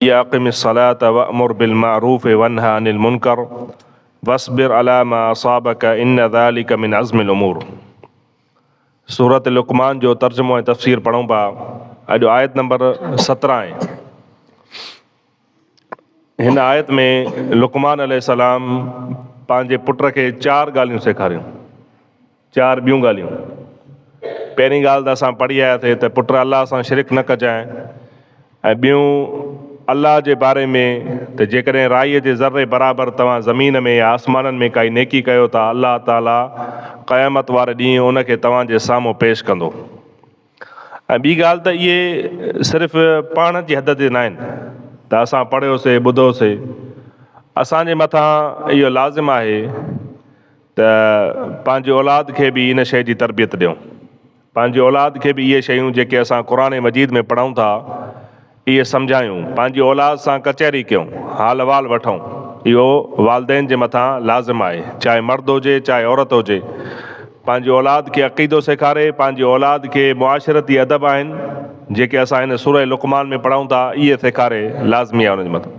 اقم الصلاة وامر بالمعروف وانه عن المنڪر واصبر علي ما اصابك ان ذلك من عزم الامور. سورة لقمان جو ترجمو ۽ تفسير پڙهون پيا. اڄ آيت نمبر 17 آهي. هن آيت ۾ لقمان عليه السلام پنهنجي پٽ کي چار ڳالهيون سيکاريون. چار ٻيون ڳالهيون. پهرين ڳالهه ته اسان پڙهي آياسي ته پٽ الله سان شرڪ نه ڪجانء ۽ ٻيون الله جي باري ۾ ته جيڪڏهن رائيء جي ذري برابر توهان زمين ۾ يا آسمانن ۾ ڪائي نيڪي ڪيو ٿا الله تعاليٰ قيامت واري ڏينهن ان کي توهان جي سامهون پيش ڪندو. ۽ ٻي ڳالهه ته اهي صرف پڙهڻ جي حد تي ناهن ته اسان پڙهيوسي ٻڌوسي اسان جي مٿان اهو لازم آهي ته پنهنجي اولاد کي به ان شيء جي تربيت ڏيون. پنهنجي اولاد کي به اهي شيون جيڪي اسان قرآن مجيد ۾ پڙهون ٿا اهي سمجهايون، پنهنجي اولاد سان ڪچهري ڪيون، حال احوال وٺون. اهو والدين جي مٿان لازم آهي، چاهي مرد هجي چاهي عورت هجي. پنهنجي اولاد کي عقيدو سيکاري، پنهنجي اولاد کي معاشرتي ادب آهن جيڪي اسان هن سورة لقمان ۾ پڙهون ٿا اهي سيکاري لازمي آهي انهن جي مٿان.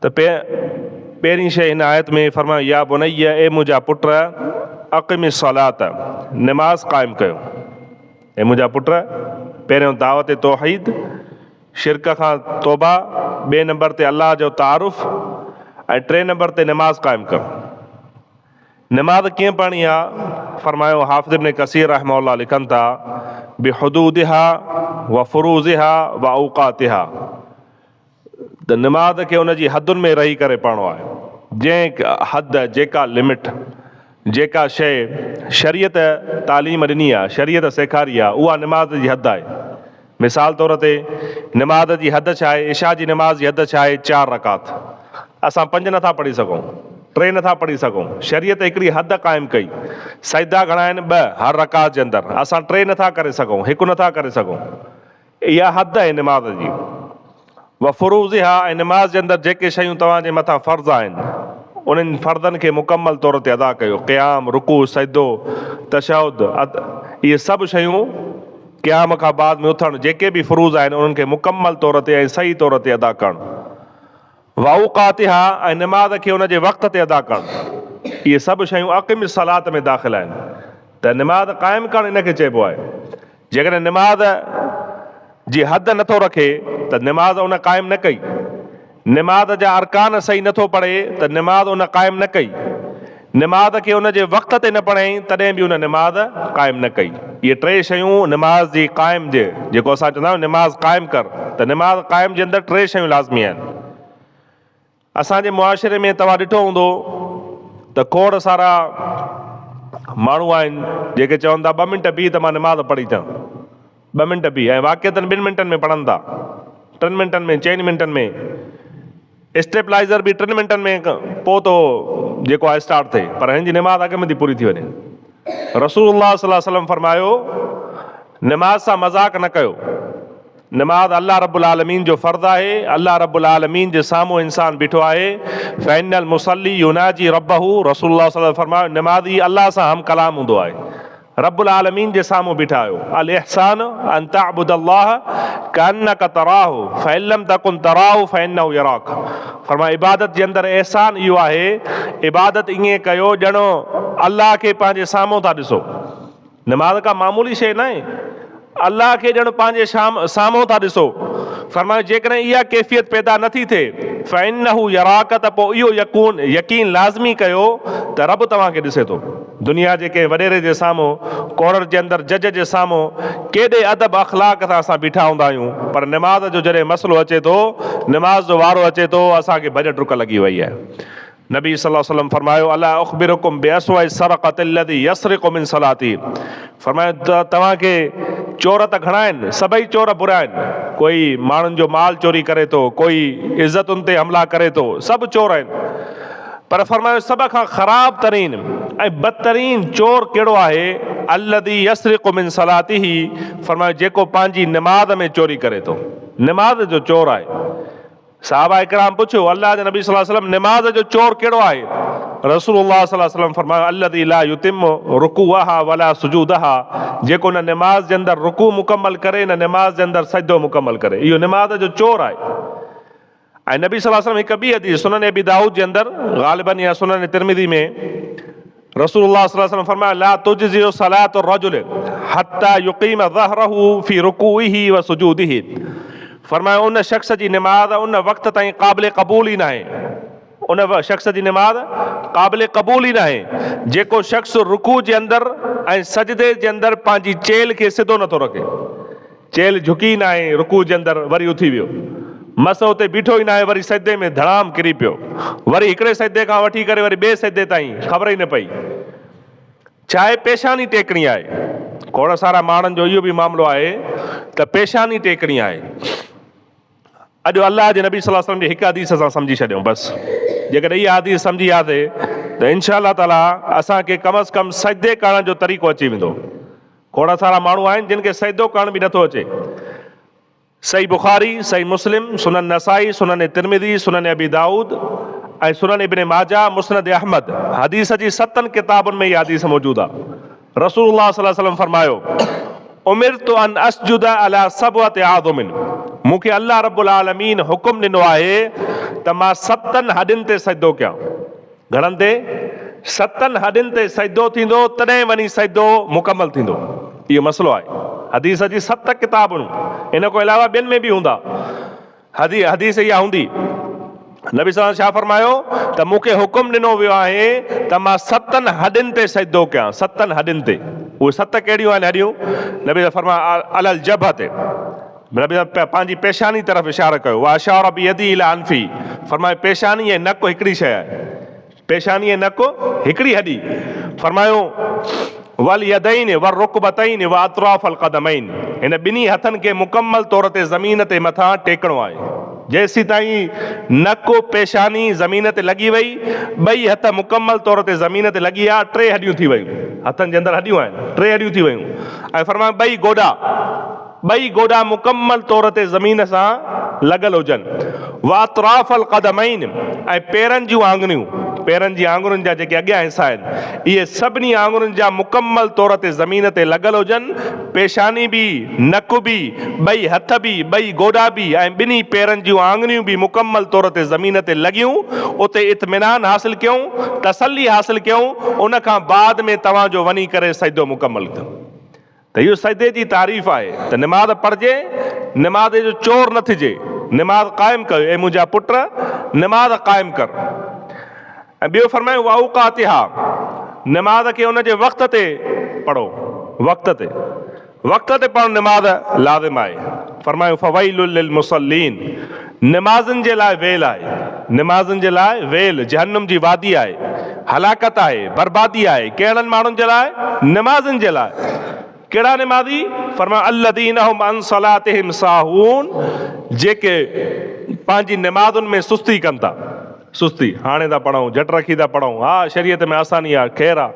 ته پهرين شيء هن آيت ۾ فرمايو يا بني اي منهنجا پٽ اقم الصلاة نماز قائم ڪيو اي منهنجا پٽ پهريون دعوت توحيد شرڪ کان توبه ٻئي نمبر تي الله جو تعارف ۽ ٽئين نمبر تي نماز قائم ڪر نماز ڪيئن پڙهڻي آ فرمايو حافظ ابن ڪثير رحمه الله لکن ٿا بحدودها وفروضها واوقاتها ته نماز کي ان جي حدن ۾ رهي ڪري پڙهڻو آهي. جنهن حد، جيڪا لمٽ، جيڪا شيء شريعت تعليم ڏني آهي، شريعت سيکاري آهي، اها نماز جي حد آهي. مثال طور تي نماز جي حد ڇا آهي؟ عشاء جي نماز جي حد ڇا آهي؟ چار رڪعت. اسان پنج نٿا پڙهي سگهون، ٽي نٿا پڙهي سگهون. شريعت هڪڙي حد قائم ڪئي. سجدا گهڻا آهن؟ ٻه، هر رڪعت جي اندر. اسان ٽي نٿا ڪري سگهون، هڪ نٿا ڪري سگهون. اها حد آهي نماز جي. وفروضها ۽ نماز جي اندر جيڪي شيون توهان جي مٿان فرض آهن، انهن فرضن کي مڪمل طور تي ادا ڪيو. قيام، رڪوع، سجدو، تشهد، اهي سڀ شيون قيام کان بعد ۾ اٿڻ، جيڪي به فروض آهن انهن کي مڪمل طور تي ۽ صحيح طور تي ادا ڪرڻ. واوقاتها ۽ نماز کي ان جي وقت تي ادا ڪرڻ. اهي سڀ شيون اقم الصلوة ۾ داخل آهن ته نماز قائم ڪرڻ ان کي چئبو آهي. جيڪڏهن نماز جي حد نٿو رکي ته نماز ان قائم نه ڪئي. نماز جا ارڪان صحيح نٿو پڙهي ته نماز ان قائم نه ڪئي. نماز کي ان جي وقت تي نه پڙهيائين تڏهن به ان نماز قائم نه ڪئي. اهي ٽي شيون نماز جي قائم جي جيڪو اسان چوندا آهيون نماز قائم ڪر ته نماز قائم جي اندر ٽي شيون لازمي آهن. اسان جي معاشري ۾ توهان ڏٺو هوندو ته کوڙ سارا ماڻهو آهن جيڪي چون ٿا ٻه منٽ بيهه ته مان نماز پڙهي اچان. ٻه منٽ بيهه ۽ واقعتن ٻن منٽن ۾ پڙهن ٿا ٽن منٽن ۾ چئن منٽن ۾ اسٽيپلائزر به ٽن منٽن ۾ پوء ٿو جيڪو آهي اسٽارٽ ٿئي پر هن جي نماز اڳ ۾ ٿي پوري ٿي وڃي رسول الله صلي الله عليه وسلم فرمايو نماز سان مذاق نه ڪيو نماز الله رب العالمين جو فرض آهي الله رب العالمين جي سامهون انسان بيٺو آهي فإن المصلي يناجي ربه رسول الله صلي الله عليه وسلم فرمايو نمازي الله سان هم ڪلام هوندو آهي رب العالمين جي سامهون بيٺا آهيو. الاحسان ان تعبد الله ڪانڪ تراه فان لم تڪن تراه فانه يراڪ فرمايو عبادت جي اندر احسان اهو آهي عبادت ائين ڪيو ڄڻ الله کي پنهنجي سامهون ٿا ڏسو. نماز ڪا معمولي شيء ناهي. الله کي ڄڻ پنهنجي سامهون ٿا ڏسو. فرمايو جيڪڏهن اها ڪيفيت پيدا نه ٿي ٿئي فانه يراڪ ته پوء اهو يقين لازمي ڪيو ته رب توهان کي ڏسي ٿو. دنيا جي ڪنهن وڏيري جي سامهون، ڪورٽ جي اندر جج جي سامهون ڪيڏي ادب اخلاق سان اسان بيٺا هوندا آهيون پر نماز جو جڏهن مسئلو اچي ٿو، نماز جو وارو اچي ٿو اسان کي ڀڄ ڊڪ لڳي وئي آهي. نبي صلي الله عليه وسلم فرمايو، الا اخبرڪم باسوء السرقة الذي يسرق من صلاته فرمايو ته توهان کي چور ته گهڻا آهن، سڀئي چور برا آهن، ڪوئي ماڻهن جو مال چوري ڪري ٿو، ڪوئي عزتن تي حملا ڪري ٿو، سڀ چور آهن، پر فرمايو سڀ کان خراب ترين ۽ بدترين چور ڪهڙو آهي، الذي يسرق من صلاته فرمايو جيڪو پنهنجي نماز ۾ چوري ڪري ٿو، نماز جو چور آهي. صحابه ڪرام پڇيو، الله جي نبي صلي الله عليه وسلم نماز جو چور ڪهڙو آهي؟ رسول الله صلي الله عليه وسلم فرمايو، الذي لا يتم رڪوعها ولا سجودها، جيڪو نه نماز جي اندر رڪوع مڪمل ڪري نه نماز جي اندر سجدو مڪمل ڪري، اهو نماز جو چور آهي. ۽ نبي صلي الله عليه وسلم هڪ ٻي حديث سنن ابي داؤد جي اندر غالباً يا سنن ترمذي ۾ رسول الله صلي الله عليه وسلم فرمايو، لا تجزئ صلاة الرجل حتي يقيم ظهره في رڪوعه وسجوده، فرمايو ان شخص جي نماز ان وقت تائين قابل قبول ئي ناهي، ان شخص جي نماز قابل قبول ئي ناهي جيڪو شخص رڪوع جي اندر ۽ سجدي جي اندر پنهنجي چيلهه کي سڌو نٿو رکي. چيلهه جهڪي ئي ناهي رڪوع جي اندر وري اٿي ويو. مس اتي بيٺو ئي ناهي وري سجدي ۾ ڌڙام ڪري پيو. وري هڪڙي سجدي کان وٺي ڪري وري ٻئي سجدي تائين خبر ئي نه پئي. ڇاهي پيشاني ٽيڪڻي آهي. کوڙ سارا ماڻهن جو اهو به معاملو آهي ته پيشاني ٽيڪڻي آهي. اڄ الله جي نبي صلي الله عليه وسلم جي هڪ حديث اسان سمجهي ڇڏيون بس جيڪڏهن اها حديث سمجهي وياسي ته انشاء الله تعالي اسان کي ڪم از ڪم سجدي ڪرڻ جو طريقو اچي ويندو. کوڙ سارا ماڻهو آهن جن کي سجدو ڪرڻ به نٿو اچي. صحيح بخاري، صحيح مسلم، سنن نسائي، سنن ترمذي، سنن ابي دائود ۽ سنن ابن ماجه، مسند احمد حديث جي ستن ڪتابن ۾ اها حديث موجود آهي. رسول الله صلي الله عليه وسلم فرمايو، امرت ان اسجد علي سبعة اعظم، مون کي الله رب العالمين حڪم ڏنو آهي ته مان ستن هڏين تي سجدو ڪيان. گهڻن تي؟ ستن هڏين تي سجدو ٿيندو تڏهن وڃي سجدو مڪمل ٿيندو. اهو مسئلو آهي. حديث جي ست ڪتابن ان کان علاوه ٻين ۾ به هوندا. حديث اها هوندي. نبي صلي الله عليه وسلم ڇا فرمايو ته مون کي حڪم ڏنو ويو آهي ته مان ستن هڏين تي سجدو ڪيان، ستن هڏين تي. اهي ست ڪهڙيون آهن هڏيون؟ نبي صلي فرمايو علي الجبهة تي. نبي صلي پنهنجي پيشاني طرف اشارو ڪيو، واشار بيده الي انفه، فرمايو پيشاني ۽ نڪ هڪڙي شيء آهي. پيشاني ۽ نڪ هڪڙي هڏي. فرمايو، واليدين والرڪبتين واطراف القدمين هن ٻنهي هٿن کي مڪمل طور تي زمين تي مٿان ٽيڪڻو آهي. جيسيتائين نڪ، پيشاني، زمين تي لڳي وئي، ٻئي هٿ مڪمل طور تي زمين تي لڳي ويا، ٽي هڏيون ٿي ويون. هٿن جي اندر هڏيون آهن، ٽي هڏيون ٿي ويون. ۽ فرمايو، ٻئي گوڏا. ٻئي گوڏا مڪمل طور تي زمين سان لڳل هجن. واطراف القدمين ۽ پيرن جون آڱريون، پيرن جي آڱرين جا جيڪي اڳيان حصا آهن، اهي سڀني آڱرين جا مڪمل طور تي زمين تي لڳل هجن، پيشاني به، نڪ به، ٻئي هٿ به، ٻئي گوڏا به ۽ ٻنهي پيرن جون آڱريون به مڪمل طور تي زمين تي لڳيون، اتي اطمينان حاصل ڪيون، تسلي حاصل ڪيون، ان کان بعد ۾ توهان جو وڃي ڪري سجدو مڪمل ٿيو. ته اهو سجدي جي تعريف آهي ته نماز پڙهجي، نماز جو چور نه ٿجي، نماز قائم ڪيو، اي منهنجا پٽ نماز قائم ڪر. ۽ ٻيو فرمايو واوقاتها نماز کي ان جي وقت تي پڙهو، وقت تي، وقت تي پڙهڻ نماز لازم آهي. فرمايو فويل للمصلين نمازن جي لاء ويل آهي، نمازن جي لاء ويل جهنم جي وادي آهي، هلاڪت آهي، بربادي آهي، ڪهڙن ماڻهن جي لاء؟ نمازين جي لاء. ڪهڙا نمازي؟ فرمايو الذين هم عن صلاتهم ساهون جيڪي پنهنجي نمازن ۾ سستي ڪن ٿا. سستي، هاڻي ٿا پڙهون، جهٽ رکي ٿا پڙهون، ها شريعت ۾ آساني آهي، خير آهي.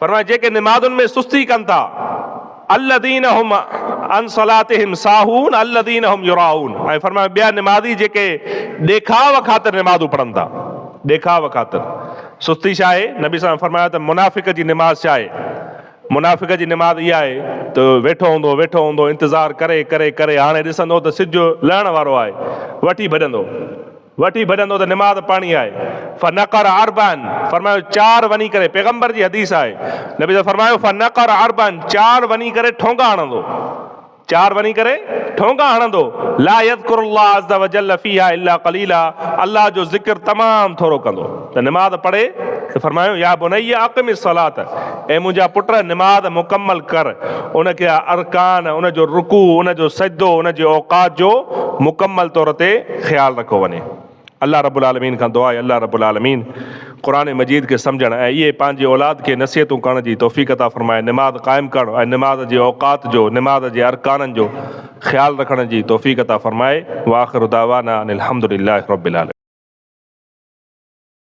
فرمايو جيڪي نمازن ۾ سستي ڪن ٿا، الذين هم عن صلاتهم ساهون الذين هم يراءون ۽ فرمايو ٻيا نمازي جيڪي ڏيکاء خاطر نمازون پڙهن ٿا، ڏيکاء خاطر. سستي ڇا آهي؟ نبي صلي الله عليه وسلم فرمايو ته منافق جي نماز ڇا آهي؟ منافق جي نماز اها آهي ته ويٺو هوندو ويٺو هوندو انتظار ڪري ڪري ڪري هاڻي ڏسندو ته سج لهڻ وارو آهي وٺي ڀڄندو. وٺي ڀڄندو ته نماز پڙهڻي آهي. فنقر اربعا فرمايو چار وڃي ڪري پيغمبر جي حديث آهي نبي صلي فرمايو فنقر اربعا چار وڃي ڪري ٺونگا هڻندو چار وڃي ڪري ٺونگا هڻندو لا يذڪر الله عز وجل فيها الا قليلا الله جو ذڪر تمام ٿورو ڪندو ته نماز پڙهي ته فرمايو يا بني اقم الصلاه اي منهنجا پٽ نماز مڪمل ڪر ان کي ارڪان ان جو رڪوع ان جو سجدو ان جي اوقات جو مڪمل طور تي خيال رکيو وڃي. الله رب العالمين کان دعا آهي الله رب العالمين قرآن مجيد کي سمجهڻ ۽ اهي پنهنجي اولاد کي نصيحتون ڪرڻ جي توفيق عطا فرمائي نماز قائم ڪرڻ ۽ نماز جي اوقات جو نماز جي ارڪانن جو خيال رکڻ جي توفيق عطا فرمائي واخر دعوانا ان الحمد لله رب العالمين.